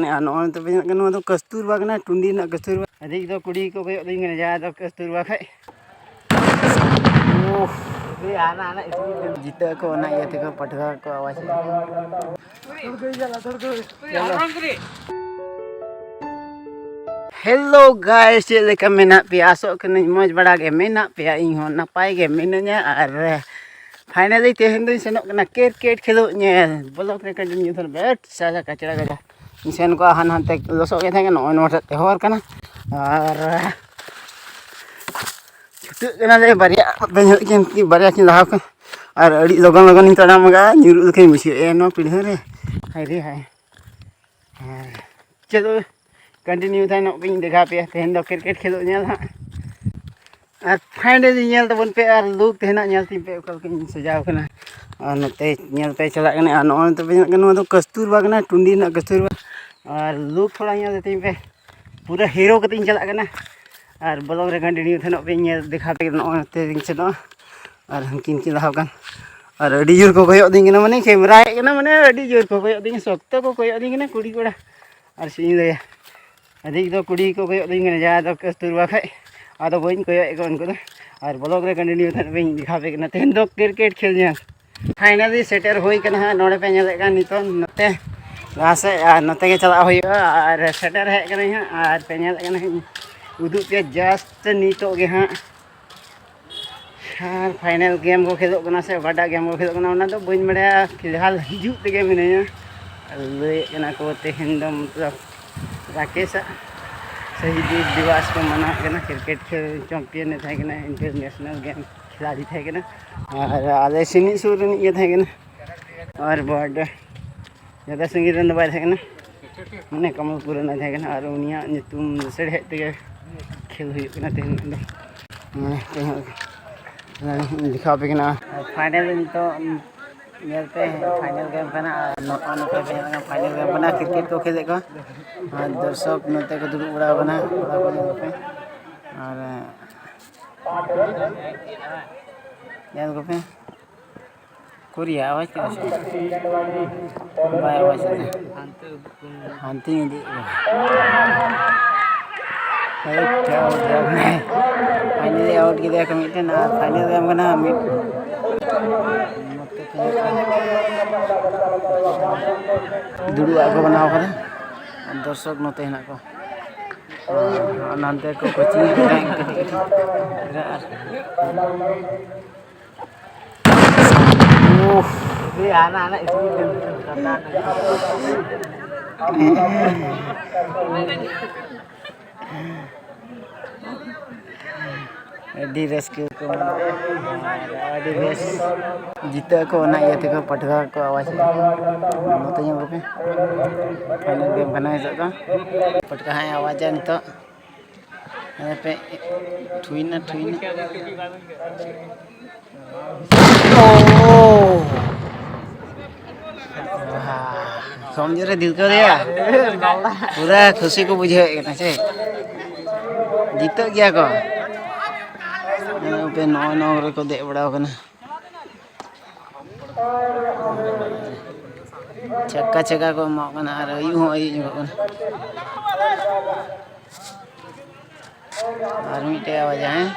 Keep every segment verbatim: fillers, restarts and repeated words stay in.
ᱟᱨ ᱱᱚᱜᱼᱚᱭ ᱱᱤᱛᱚᱜ ᱯᱮ ᱧᱮᱞᱮᱫ ᱠᱟᱱᱟ, ᱱᱚᱣᱟ ᱫᱚ ᱠᱟᱥᱛᱩᱨᱵᱟ ᱠᱟᱱᱟ, ᱴᱩᱸᱰᱤ ᱨᱮᱱᱟᱜ ᱠᱟᱥᱛᱩᱨᱵᱟ᱾ ᱟᱹᱰᱤ ᱫᱚ ᱠᱩᱲᱤ ᱠᱚ ᱠᱚᱭᱚᱜ ᱫᱤᱧ ᱠᱟᱱᱟ, ᱡᱟᱦᱟᱸ ᱫᱚ ᱠᱟᱥᱛᱩᱨᱵᱟ ᱠᱷᱟᱡ᱾ ᱩᱯᱷ᱾ ᱡᱤᱛᱟᱹ ᱠᱚ ᱚᱱᱟ ᱤᱭᱟᱹ ᱛᱮᱠᱚ ᱯᱟᱹᱴᱷᱩᱣᱟᱹ ᱠᱚ ᱟᱣᱟᱡᱽ ᱮᱫᱟ᱾ ᱦᱮᱞᱳ ᱜᱟᱭᱥ, ᱪᱮᱫ ᱞᱮᱠᱟ ᱢᱮᱱᱟᱜ ᱯᱮᱭᱟ? ᱟᱥᱚᱜ ᱠᱟᱹᱱᱟᱹᱧ ᱢᱚᱡᱽ ᱵᱟᱲᱟ ᱜᱮ ᱢᱮᱱᱟᱜ ᱯᱮᱭᱟ, ᱤᱧ ᱦᱚᱸ ᱱᱟᱯᱟᱭ ᱜᱮ ᱢᱤᱱᱟᱹᱧᱟ᱾ ᱟᱨ ᱯᱷᱟᱭᱱᱟᱞᱤ ᱛᱮᱦᱮᱧ ᱫᱚᱧ ᱥᱮᱱᱚᱜ ᱠᱟᱱᱟ ᱠᱨᱤᱠᱮᱴ ᱠᱷᱮᱞᱳᱜ ᱧᱮᱞ᱾ ᱵᱚᱞᱚᱠ ᱨᱮ ᱠᱟᱹᱴᱤᱡ ᱧᱩᱛ ᱵᱮᱴ ᱥᱟᱡᱟ ᱠᱟᱪᱲᱟ ᱜᱟᱡᱟ᱾ ᱤᱧ ᱥᱮᱱ ᱠᱚᱜᱼᱟ ᱦᱟᱱ ᱦᱟᱱᱛᱮ ᱞᱚᱥᱚᱫ ᱜᱮ ᱛᱟᱦᱮᱸ ᱠᱟᱱᱟ, ᱱᱚᱜᱼᱚᱭ ᱱᱚᱣᱟ ᱴᱷᱮᱡ ᱛᱮ ᱦᱚᱨ ᱠᱟᱱᱟ᱾ ᱟᱨ ᱪᱷᱩᱴᱟᱹᱜ ᱠᱟᱱᱟᱞᱮ ᱵᱟᱨᱭᱟ, ᱵᱟᱨᱭᱟ ᱠᱤᱱ ᱞᱟᱦᱟ ᱠᱚ᱾ ᱟᱨ ᱟᱹᱰᱤ ᱞᱚᱜᱚᱱ ᱞᱚᱜᱚᱱᱤᱧ ᱛᱟᱲᱟᱢ ᱮᱫᱟ, ᱧᱩᱨᱩᱜ ᱞᱮᱠᱟᱧ ᱵᱩᱡᱷᱟᱹᱣᱮᱫᱼᱟ ᱱᱚᱣᱟ ᱯᱤᱰᱷᱟᱹ ᱨᱮ᱾ ᱦᱟᱭ ᱨᱮ ᱦᱟᱭ᱾ ᱦᱮᱸ᱾ ᱪᱚᱞᱚ, ᱠᱚᱱᱴᱤᱱᱤᱭᱩ ᱛᱟᱦᱮᱱᱚᱜ ᱵᱤᱱ, ᱫᱮᱠᱷᱟᱣ ᱯᱮᱭᱟ ᱛᱮᱦᱮᱧ ᱫᱚ ᱠᱨᱤᱠᱮᱴ ᱠᱷᱮᱞᱳᱜ ᱧᱮᱞ ᱦᱟᱸᱜ᱾ ᱟᱨ ᱯᱷᱟᱭᱱᱟᱞᱤ ᱧᱮᱞ ᱛᱟᱵᱚᱱ ᱯᱮ ᱟᱨ ᱞᱩᱠ ᱛᱮᱦᱮᱧᱟᱜ ᱧᱮᱞ ᱛᱤᱧ ᱯᱮ ᱚᱠᱟ ᱞᱮᱠᱟᱧ ᱥᱟᱡᱟᱣ ᱠᱟᱱᱟ᱾ ᱟᱨ ᱱᱚᱛᱮ ᱧᱮᱞ ᱯᱮ ᱪᱟᱞᱟᱜ ᱠᱟᱱᱟ, ᱟᱨ ᱱᱚᱜᱼᱚᱭ ᱱᱚᱛᱮ ᱯᱮ ᱧᱮᱞ ᱠᱟᱱᱟ, ᱱᱚᱣᱟ ᱫᱚ ᱠᱟᱥᱛᱩᱨᱵᱟ ᱠᱟᱱᱟ, ᱴᱩᱸᱰᱤ ᱨᱮᱱᱟᱜ ᱠᱟᱥᱛᱩᱨᱵᱟ᱾ ᱟᱨ ᱞᱩᱠ ᱛᱷᱚᱲᱟ ᱧᱮᱞ ᱛᱤᱧ ᱯᱮ, ᱯᱩᱨᱟᱹ ᱦᱤᱨᱳ ᱠᱟᱛᱮᱧ ᱪᱟᱞᱟᱜ ᱠᱟᱱᱟ᱾ ᱟᱨ ᱵᱞᱚᱜ ᱨᱮ ᱠᱚᱱᱴᱤᱱᱤᱭᱩ ᱛᱟᱦᱮᱱᱚᱜ ᱯᱮ, ᱧᱮᱞ ᱫᱮᱠᱷᱟᱣ ᱯᱮ᱾ ᱱᱚᱜᱼᱚᱭ ᱱᱚᱛᱮ ᱞᱤᱧ ᱥᱮᱱᱚᱜᱼᱟ᱾ ᱟᱨ ᱦᱟᱱᱠᱤᱱ ᱠᱤᱱ ᱞᱟᱦᱟᱣ ᱠᱟᱱ, ᱟᱨ ᱟᱹᱰᱤ ᱡᱳᱨ ᱠᱚ ᱠᱚᱭᱚᱜ ᱫᱤᱧ ᱠᱟᱱᱟ, ᱢᱟᱱᱮ ᱠᱮᱢᱨᱟ ᱦᱮᱡ ᱠᱟᱱᱟ, ᱢᱟᱱᱮ ᱟᱹᱰᱤ ᱡᱳᱨ ᱠᱚ ᱠᱚᱭᱚᱜ ᱫᱤᱧ, ᱥᱚᱠᱛᱚ ᱠᱚ ᱠᱚᱭᱚᱜ ᱫᱤᱧ ᱠᱟᱱᱟ ᱠᱩᱲᱤ ᱠᱚᱲᱟ᱾ ᱟᱨ ᱪᱮᱫ ᱤᱧ ᱞᱟᱹᱭᱟ, ᱟᱹᱰᱤ ᱫᱚ ᱠᱩᱲᱤ ᱠᱚ ᱠᱚᱭᱚᱜ ᱫᱤᱧ ᱠᱟᱱᱟ, ᱡᱟᱦᱟᱸ ᱫᱚ ᱠᱟᱥᱛᱩᱨᱵᱟ ᱠᱷᱟᱡ᱾ ᱟᱫᱚ ᱵᱟᱹᱧ ᱠᱚᱭᱚᱜ ᱮᱫ ᱠᱚᱣᱟ ᱩᱱᱠᱩ ᱫᱚ᱾ ᱟᱨ ᱵᱞᱚᱜ ᱨᱮ ᱠᱚᱱᱴᱤᱱᱤᱭᱩ ᱛᱟᱦᱮᱱ ᱯᱮ, ᱤᱧ ᱫᱮᱠᱷᱟᱣ ᱯᱮ ᱠᱟᱱᱟ ᱛᱮᱦᱮᱧ ᱫᱚ ᱠᱨᱤᱠᱮᱴ ᱠᱷᱮᱞ ᱧᱮᱞ᱾ ᱯᱷᱟᱭᱱᱟᱞᱤ ᱥᱮᱴᱮᱨ ᱦᱩᱭ ᱠᱟᱱᱟ ᱦᱟᱸᱜ, ᱱᱚᱰᱮ ᱯᱮ ᱧᱮᱞᱮᱫ ᱠᱟᱱ ᱱᱤᱛᱚᱝ ᱱᱚᱛᱮ ᱞᱟᱦᱟ ᱥᱮᱫ, ᱟᱨ ᱱᱚᱛᱮ ᱜᱮ ᱪᱟᱞᱟᱜ ᱦᱩᱭᱩᱜᱼᱟ᱾ ᱟᱨ ᱥᱮᱴᱮᱨ ᱦᱮᱡ ᱠᱟᱹᱱᱟᱹᱧ ᱦᱟᱸᱜ, ᱟᱨ ᱯᱮ ᱧᱮᱞᱮᱫ ᱠᱟᱱᱟ ᱦᱟᱸᱜ, ᱩᱫᱩᱜ ᱯᱮᱭᱟ ᱡᱟᱥᱴ ᱱᱤᱛᱚᱜ ᱜᱮ ᱦᱟᱸᱜ᱾ ᱟᱨ ᱯᱷᱟᱭᱱᱟᱞ ᱜᱮᱢ ᱠᱚ ᱠᱷᱮᱞᱳᱜ ᱠᱟᱱᱟ ᱥᱮ ᱚᱠᱟᱴᱟᱜ ᱜᱮᱢ ᱠᱚ ᱠᱷᱮᱞᱳᱜ ᱠᱟᱱᱟ, ᱚᱱᱟ ᱫᱚ ᱵᱟᱹᱧ ᱵᱟᱲᱟᱭᱟ᱾ ᱯᱷᱤᱞᱦᱟᱞ ᱦᱤᱡᱩᱜ ᱛᱮᱜᱮ ᱢᱤᱱᱟᱹᱧᱟ᱾ ᱟᱨ ᱞᱟᱹᱭᱮᱫ ᱠᱟᱱᱟ ᱠᱚ ᱛᱮᱦᱮᱧ ᱫᱚ ᱢᱚᱛᱞᱚᱵ ᱨᱟᱠᱮᱥᱟᱜ ᱥᱟᱦᱤᱫ ᱫᱤᱵᱚᱥ ᱠᱚ ᱢᱟᱱᱟᱣᱮᱫ ᱠᱟᱱᱟ, ᱠᱨᱤᱠᱮᱴ ᱠᱷᱮᱞ ᱪᱚᱢᱯᱤᱭᱟᱱᱮ ᱛᱟᱦᱮᱸ ᱠᱟᱱᱟ, ᱤᱱᱴᱟᱨᱱᱮᱥᱱᱟᱞ ᱜᱮᱢ ᱠᱷᱤᱞᱟᱲᱤ ᱛᱟᱦᱮᱸ ᱠᱟᱱᱟ᱾ ᱟᱨ ᱟᱞᱮ ᱥᱤᱱᱤᱡ ᱥᱩᱨ ᱨᱤᱱᱤᱡ ᱜᱮ ᱛᱟᱦᱮᱸ ᱠᱟᱱᱟ᱾ ᱟᱨ ᱵᱚᱰ ᱡᱟᱫᱟ ᱥᱟᱺᱜᱤᱧ ᱨᱮᱱ ᱫᱚ ᱵᱟᱭ ᱛᱟᱦᱮᱸ ᱠᱟᱱᱟ, ᱢᱟᱱᱮ ᱠᱟᱢᱟᱞᱯᱩᱨ ᱨᱮᱱᱟᱜ ᱛᱟᱦᱮᱸ ᱠᱟᱱᱟ᱾ ᱟᱨ ᱩᱱᱤᱭᱟᱜ ᱧᱩᱛᱩᱢ ᱞᱟᱥᱮᱨ ᱦᱮᱡ ᱛᱮᱜᱮ ᱠᱷᱮᱞ ᱦᱩᱭᱩᱜ ᱠᱟᱱᱟ ᱛᱮᱦᱮᱧ ᱫᱚ᱾ ᱢᱟᱱᱮ ᱛᱮᱦᱮᱧ ᱦᱚᱸ ᱫᱮᱠᱷᱟᱣ ᱟᱯᱮ ᱠᱟᱱᱟ᱾ ᱯᱷᱟᱭᱱᱟᱞ ᱱᱤᱛᱚᱜ ᱧᱮᱞ ᱯᱮ, ᱯᱷᱟᱭᱱᱟᱞ ᱜᱮᱢ ᱠᱟᱱᱟ᱾ ᱟᱨ ᱱᱚᱜᱼᱚ ᱱᱚᱝᱠᱟ ᱯᱮ ᱧᱮᱞ ᱠᱟᱱᱟ, ᱯᱷᱟᱭᱱᱟᱞ ᱜᱮᱢ ᱠᱟᱱᱟ, ᱠᱨᱤᱠᱮᱴ ᱠᱚ ᱠᱷᱮᱞᱮᱫ ᱠᱚᱣᱟ᱾ ᱟᱨ ᱫᱚᱨᱥᱚᱠ ᱱᱚᱛᱮ ᱠᱚ ᱫᱩᱲᱩᱵ ᱵᱟᱲᱟ ᱟᱠᱟᱱᱟ, ᱠᱚᱲᱟ ᱠᱚ ᱧᱮᱞ ᱯᱮ᱾ ᱟᱨ ᱧᱮᱞ ᱠᱚᱯᱮ, ᱥᱩᱨᱤᱭᱟ ᱟᱣᱟᱡᱽ ᱠᱮᱫᱟ ᱥᱮ? ᱵᱟᱭ ᱟᱣᱟᱡᱽ ᱮᱫᱟ᱾ ᱦᱟᱱᱛᱮ ᱩᱫᱩᱜ ᱠᱚ᱾ ᱦᱟᱱᱛᱮᱧ ᱩᱫᱩᱜ ᱠᱚ᱾ ᱦᱮᱴ, ᱟᱣᱩᱴ ᱮᱱᱟᱭ᱾ ᱯᱷᱟᱭᱱᱟᱞᱤ ᱟᱣᱩᱴ ᱠᱮᱫᱮᱭᱟ ᱠᱚ ᱢᱤᱫᱴᱮᱱ, ᱟᱨ ᱯᱷᱟᱭᱱᱟᱞ ᱨᱮ ᱮᱢ ᱠᱟᱱᱟ ᱢᱤᱫ᱾ ᱫᱩᱲᱩᱵ ᱟᱜ ᱠᱚ ᱵᱮᱱᱟᱣ ᱠᱟᱫᱟ᱾ ᱟᱨ ᱫᱚᱨᱥᱚᱠ ᱱᱚᱛᱮ ᱦᱮᱱᱟᱜ ᱠᱚᱣᱟ᱾ ᱟᱨ ᱱᱟᱱᱛᱮ ᱠᱚ ᱠᱳᱪᱤᱝ ᱮᱫ ᱠᱚ ᱛᱟᱦᱮᱸᱫ ᱠᱟᱹᱴᱤᱡ ᱠᱟᱹᱴᱤᱡ ᱜᱤᱫᱽᱨᱟᱹ ᱟᱨ ᱩᱯᱷ᱾ ᱟᱹᱰᱤ ᱨᱟᱹᱥᱠᱟᱹ ᱠᱚ ᱢᱟᱱᱟᱣᱟ᱾ ᱟᱹᱰᱤ ᱵᱮᱥ ᱡᱤᱛᱟᱹᱜ ᱟᱠᱚ, ᱚᱱᱟ ᱤᱭᱟᱹ ᱛᱮᱠᱚ ᱯᱟᱹᱴᱷᱩᱣᱟᱹ ᱠᱚ ᱟᱣᱟᱡᱽ ᱮᱫᱟ᱾ ᱱᱚᱛᱮ ᱧᱮᱞ ᱠᱚᱯᱮ, ᱯᱷᱟᱭᱱᱟᱞ ᱜᱮᱢ ᱠᱟᱱᱟ ᱱᱤᱛᱚᱜ ᱫᱚ᱾ ᱯᱟᱹᱴᱷᱩᱣᱟᱹ ᱦᱟᱸᱜ ᱮ ᱟᱣᱟᱡᱟ ᱱᱤᱛᱚᱜ᱾ ᱦᱟᱯᱮ, ᱴᱷᱩᱭᱱᱟ, ᱴᱷᱩᱭᱱᱟ᱾ ᱳ! ᱠᱚᱢ ᱡᱳᱨᱮ ᱫᱤᱞ ᱠᱟᱣᱫᱮᱭᱟ᱾ ᱯᱩᱨᱟᱹ ᱠᱷᱩᱥᱤ ᱠᱚ ᱵᱩᱡᱷᱟᱹᱣᱮᱫ ᱠᱟᱱᱟ ᱥᱮ? ᱡᱤᱛᱟᱹᱜ ᱜᱮᱭᱟ ᱠᱚ᱾ ᱧᱮᱞ ᱯᱮ, ᱱᱚᱜᱼᱚᱭ ᱱᱚᱣᱟ ᱠᱚᱨᱮ ᱠᱚ ᱫᱮᱡ ᱵᱟᱲᱟᱣ ᱠᱟᱱᱟ᱾ ᱪᱷᱟᱠᱟ ᱪᱷᱟᱠᱟ ᱠᱚ ᱮᱢᱚᱜ ᱠᱟᱱᱟ ᱟᱨ ᱟᱹᱭᱩᱵ ᱦᱚᱸ ᱟᱹᱭᱩᱵ ᱧᱚᱜᱚᱜ ᱠᱟᱱᱟ᱾ ᱟᱨ ᱢᱤᱫᱴᱮᱡ ᱟᱣᱟᱡᱟ, ᱦᱮᱸ?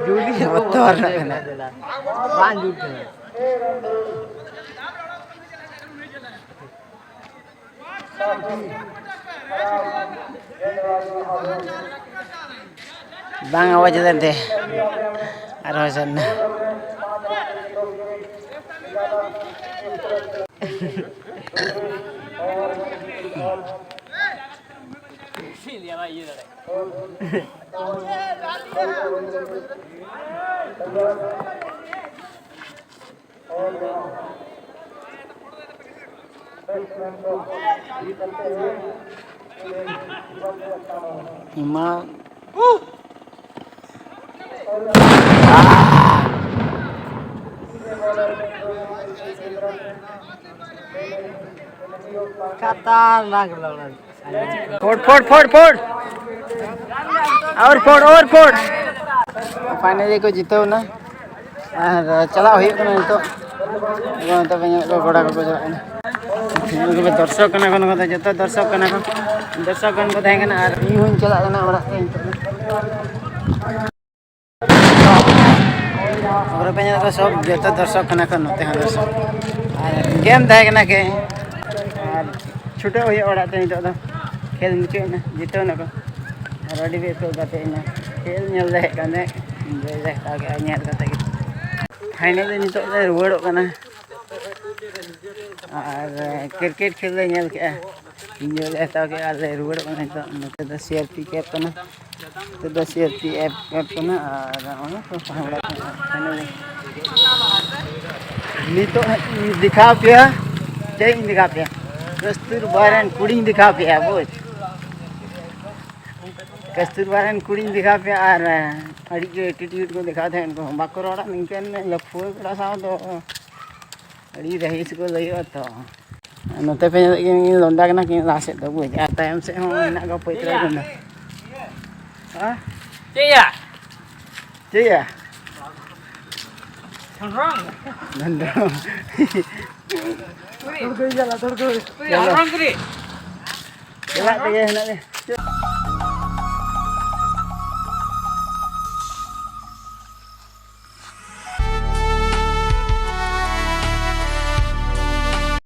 ᱡᱩᱞᱤ ᱵᱚᱛᱚᱨ ᱨᱮᱱᱟᱜ ᱠᱟᱱᱟ᱾ ᱵᱟᱝ ᱡᱩᱞ ᱠᱟᱱᱟ᱾ ᱵᱟᱝ ᱟᱣᱟᱡ ᱮᱫᱟ ᱮᱱᱛᱮ᱾ ᱟᱨᱦᱚᱸ ᱥᱟᱨᱱᱟ᱾ ᱮᱢᱟ᱾ खतरनाक लड़ाई। फोड़, फोड़, फोड़, फोड़। और फोड़, और फोड़। ᱯᱷᱟᱭᱱᱟᱞᱤ ᱠᱚ ᱡᱤᱛᱟᱹᱣ ᱮᱱᱟ᱾ ᱟᱨ ᱪᱟᱞᱟᱜ ᱦᱩᱭᱩᱜ ᱠᱟᱱᱟ ᱱᱤᱛᱚᱜ᱾ ᱱᱤᱛᱚᱜ ᱯᱮ ᱧᱮᱞᱮᱫ ᱠᱚᱣᱟ, ᱠᱚᱲᱟ ᱠᱚᱠᱚ ᱪᱟᱞᱟᱜ ᱠᱟᱱᱟ᱾ ᱱᱩᱠᱩ ᱫᱚ ᱫᱚᱨᱥᱚᱠ ᱠᱟᱱᱟ ᱠᱚ, ᱱᱩᱠᱩ ᱫᱚ ᱡᱚᱛᱚ ᱫᱚᱨᱥᱚᱠ ᱠᱟᱱᱟ ᱠᱚ᱾ ᱫᱚᱨᱥᱚᱠ ᱜᱟᱱ ᱠᱚ ᱛᱟᱦᱮᱸ ᱠᱟᱱᱟ ᱟᱨ ᱤᱧ ᱦᱚᱸᱧ ᱪᱟᱞᱟᱜ ᱠᱟᱱᱟ ᱚᱲᱟᱜ ᱛᱮ ᱱᱤᱛᱚᱜ ᱫᱚ᱾ ᱯᱩᱨᱟᱹ ᱯᱮ ᱧᱮᱞ ᱠᱚᱣᱟ, ᱥᱚᱵ ᱡᱚᱛᱚ ᱫᱚᱨᱥᱚᱠ ᱠᱟᱱᱟ ᱠᱚ, ᱱᱚᱛᱮ ᱦᱚᱸ ᱫᱚᱨᱥᱚᱠ᱾ ᱟᱨ ᱜᱮᱢ ᱛᱟᱦᱮᱸ ᱠᱟᱱᱟ ᱠᱮ, ᱟᱨ ᱪᱷᱩᱴᱟᱹᱣ ᱦᱩᱭᱩᱜᱼᱟ ᱚᱲᱟᱜ ᱛᱮ ᱱᱤᱛᱚᱜ ᱫᱚ᱾ ᱠᱷᱮᱞ ᱢᱩᱪᱟᱹᱫ ᱮᱱᱟ, ᱡᱤᱛᱟᱹᱣ ᱱᱟᱠᱚ᱾ ᱟᱨ ᱟᱹᱰᱤ ᱵᱮᱥ ᱠᱚ ᱜᱟᱛᱮ ᱮᱱᱟ, ᱠᱷᱮᱞ ᱧᱮᱞ ᱞᱮ ᱦᱮᱡ ᱠᱟᱱ ᱛᱟᱦᱮᱸᱫ, ᱤᱱᱡᱚᱭ ᱞᱮ ᱦᱟᱛᱟᱣ ᱠᱮᱫᱼᱟ ᱧᱮᱞ ᱠᱟᱛᱮ ᱜᱮ᱾ ᱯᱷᱟᱭᱱᱟᱞᱤ ᱱᱤᱛᱚᱜ ᱞᱮ ᱨᱩᱣᱟᱹᱲᱚᱜ ᱠᱟᱱᱟ᱾ ᱟᱨ ᱠᱨᱤᱠᱮᱴ ᱠᱷᱮᱞ ᱞᱮ ᱧᱮᱞ ᱠᱮᱜᱼᱟ, ᱤᱱᱡᱚᱭ ᱞᱮ ᱦᱟᱛᱟᱣ ᱠᱮᱜᱼᱟ ᱟᱨ ᱞᱮ ᱨᱩᱣᱟᱹᱲᱚᱜ ᱠᱟᱱᱟ᱾ ᱱᱤᱛᱚᱜ ᱱᱚᱛᱮ ᱫᱚ ᱥᱤ ᱟᱨ ᱯᱤ ᱠᱮᱢᱯ ᱠᱟᱱᱟ, ᱱᱚᱛᱮ ᱫᱚ ᱥᱤ ᱟᱨ ᱯᱤ ᱮᱯ ᱠᱮᱢᱯ ᱠᱟᱱᱟ᱾ ᱟᱨ ᱚᱱᱟ ᱠᱚ ᱛᱟᱦᱮᱸ ᱵᱟᱲᱟ ᱠᱟᱱᱟ᱾ ᱱᱤᱛᱚᱜ ᱦᱟᱸᱜ ᱤᱧ ᱫᱮᱠᱷᱟᱣ ᱯᱮᱭᱟ, ᱪᱮᱫ ᱤᱧ ᱫᱮᱠᱷᱟᱣ ᱯᱮᱭᱟ, ᱠᱟᱥᱛᱩᱨᱵᱟ ᱨᱮᱱ ᱠᱩᱲᱤᱧ ᱫᱮᱠᱷᱟᱣ ᱯᱮᱭᱟ, ᱵᱩᱡᱽ᱾ ᱠᱟᱥᱛᱩᱨᱵᱟ ᱨᱮᱱ ᱠᱩᱲᱤᱧ ᱫᱮᱠᱷᱟᱣ ᱯᱮᱭᱟ ᱟᱨ ᱟᱹᱰᱤ ᱡᱳᱨ ᱮᱴᱤᱴᱤᱭᱩᱰ ᱠᱚ ᱫᱮᱠᱷᱟᱣ ᱛᱟᱦᱮᱸᱫ ᱩᱱᱠᱩ ᱦᱚᱸ᱾ ᱵᱟᱠᱚ ᱨᱚᱲᱟ ᱱᱤᱝᱠᱟᱹᱱ ᱞᱟᱹᱯᱷᱩᱣᱟᱹ ᱠᱚᱲᱟ ᱥᱟᱶ ᱫᱚ᱾ ᱟᱹᱰᱤ ᱨᱟᱹᱦᱤᱥ ᱠᱚ ᱞᱟᱹᱭᱚᱜᱼᱟ ᱛᱚ᱾ ᱱᱚᱛᱮ ᱯᱮ ᱧᱮᱞᱮᱫ ᱠᱤᱱ ᱞᱚᱱᱰᱟ ᱠᱟᱱᱟ ᱠᱤᱱ ᱞᱟᱦᱟ ᱥᱮᱫ ᱫᱚ, ᱵᱩᱡᱽ, ᱟᱨ ᱛᱟᱭᱚᱢ ᱥᱮᱫ ᱦᱚᱸ ᱢᱮᱱᱟᱜ ᱠᱚᱣᱟ ᱯᱟᱹᱭᱛᱨᱟ ᱠᱚ᱾ ᱦᱮᱸ? ᱪᱮᱫ ᱭᱟ? ᱪᱮᱫ ᱭᱟ? ᱠᱷᱚᱱᱰᱨᱚᱝ᱾ ᱠᱷᱚᱱᱰᱨᱚᱝ᱾ ᱠᱩᱨᱤ᱾ ᱠᱷᱚᱱᱰᱨᱚᱝ ᱠᱩᱨᱤ᱾ ᱪᱟᱞᱟᱜ ᱛᱮᱜᱮ ᱦᱮᱱᱟᱜ ᱞᱮ᱾